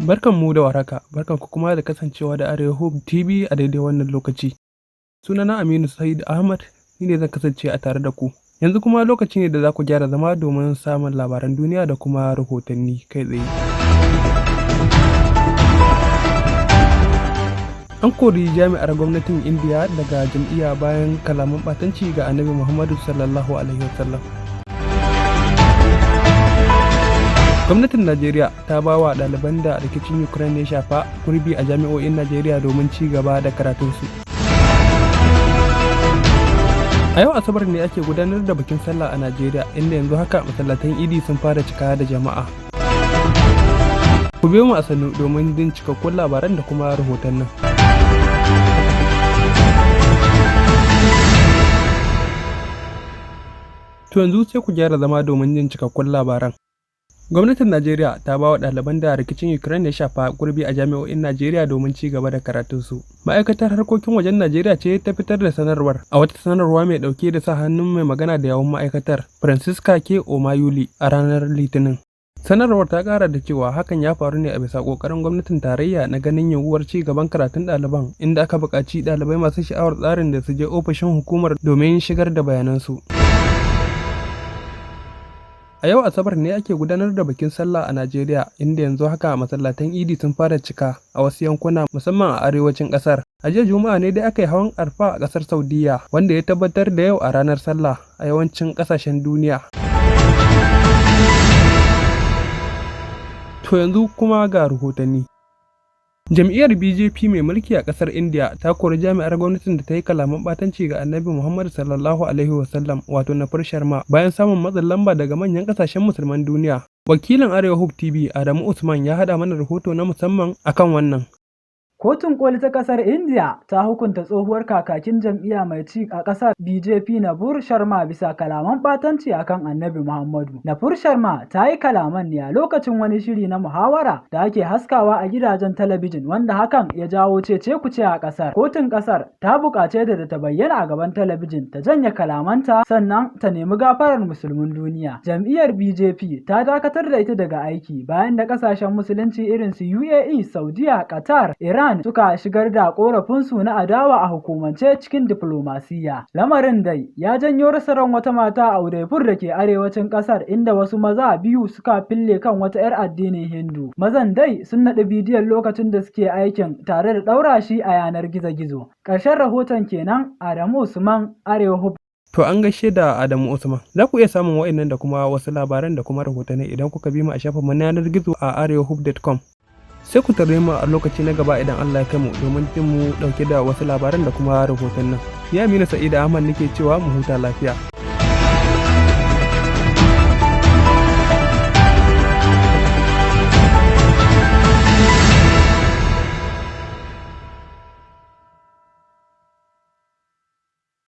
Barkanmu da warhaka, barkanku kuma da kasancewa da Arewa Hope TV a daidai wannan lokaci. Sunana Aminu Said Ahmad, ni ne zan kasance a tare da ku. Yanzu kuma lokaci ne da za ku gyara zama domin samun labaran duniya da kuma rahotanni kai tsaye. An kori jami'ar gwamnatin Indiya daga jam'iyya bayan kalaman ɓatanci ga Annabi Muhammadu sallallahu alaihi wasallam. Gwamnatin Najeriya ta ba wa ɗaliban da rikicin Ukraine ya shafa gurbi a jami'o'in Najeriya domin ci gaba da karatunsu. A yau Asabar ne ake gudanar da bikin sallah a Najeriya, inda yanzu haka masallatan Idi sun fara cika da jama'a. Ku biyo mu a sannu domin jin cikakkun labaran da kuma rahotannin. To yanzu sai ku gyara zama domin jin cikakkun labaran. Gwamnatin Najeriya ta ba wa ɗaliban da rikicin Ukraine ya shafa gurbi a jami'o'in Najeriya domin ci gaba da karatunsu. Ma'aikatar harkokin wajen Najeriya ce ta fitar da sanarwar a wata sanarwa mai ɗauke da sa hannun mai magana da yawun ma'aikatar, Francisca K. Omayuli, a ranar Litinin. Sanarwar ta ƙara da cewa hakan ya faru ne a bisa ƙoƙarin gwamnatin tarayya na ganin yiwuwar ci gaban karatun ɗaliban, inda aka buƙaci ɗalibai masu sha'awar tsarin da su je ofishin hukumar domin shigar da bayanansu. A yau Asabar ne ake gudanar da bikin sallah a Najeriya, inda yanzu haka masallatan Idi sun fara cika a wasu yankuna, musamman a arewacin ƙasar. A jiya Juma'a ne dai aka yi hawan Arfa a ƙasar Saudiyya, wanda ya tabbatar da yau a ranar sallah a yawancin ƙasashen duniya. To yanzu kuma ga rahotanni. Jam'iyyar BJP mai mulki a ƙasar India ta kori jami'ar gwamnatin da ta yi kalaman ɓatanci ga Annabi Muhammad sallallahu alaihi wasallam, wato Nupur Sharma, bayan samun matsin lamba daga manyan ƙasashen musulman duniya. Wakilin Arewa Hope TV Adamu Usman ya haɗa mana rahoto na musamman akan wannan. Kotun Koli ta kasar India ta hukunta tsohuwar kakakin jam'iyya mai ci a kasar BJP Nupur Sharma bisa kalaman ɓatanci akan Annabi Muhammadu. Nupur Sharma ta yi kalaman ne a lokacin wani shiri na muhawara da ake haskawa a gidajen talabijin, wanda hakan ya jawo cece-kuce a kasar. Kotun kasar ta buƙace da ta bayyana a gaban talabijin ta janye kalamanta, sannan ta nemi gafarar musulmin duniya. Jam'iyyar BJP ta dakatar da ita daga aiki bayan da kasashen musulunci irin su UAE, Saudiya, Qatar, Iran suka shigar da korafinsu na adawa a hukumance cikin diflomasiyya. Lamarin dai ya janyo rasa ran wata mata a Udaipur da ke arewacin kasar, inda wasu maza biyu suka fille kan wata 'yar addinin Hindu. Mazan dai sun naɗi bidiyon lokacin da suke aikin tare da ɗaura shi a yanar gizo-gizo. Ƙarshen rahoton kenan, Adamu Usman, Arewa Hub. To an gaishe da Adamu Usman. Za ku iya samun wa'annan da kuma wasu labaran da kuma rahotanni idan kuka bi mu a shafinmu na yanar gizo a arewahub.com. Sai ku tarbe mu a lokaci na gaba idan Allah ya kai mu domin jin mu dauke da wasu labaran da kuma rahotannin. Ni Aminu Sa'id Ahmad nake cewa mu huta lafiya.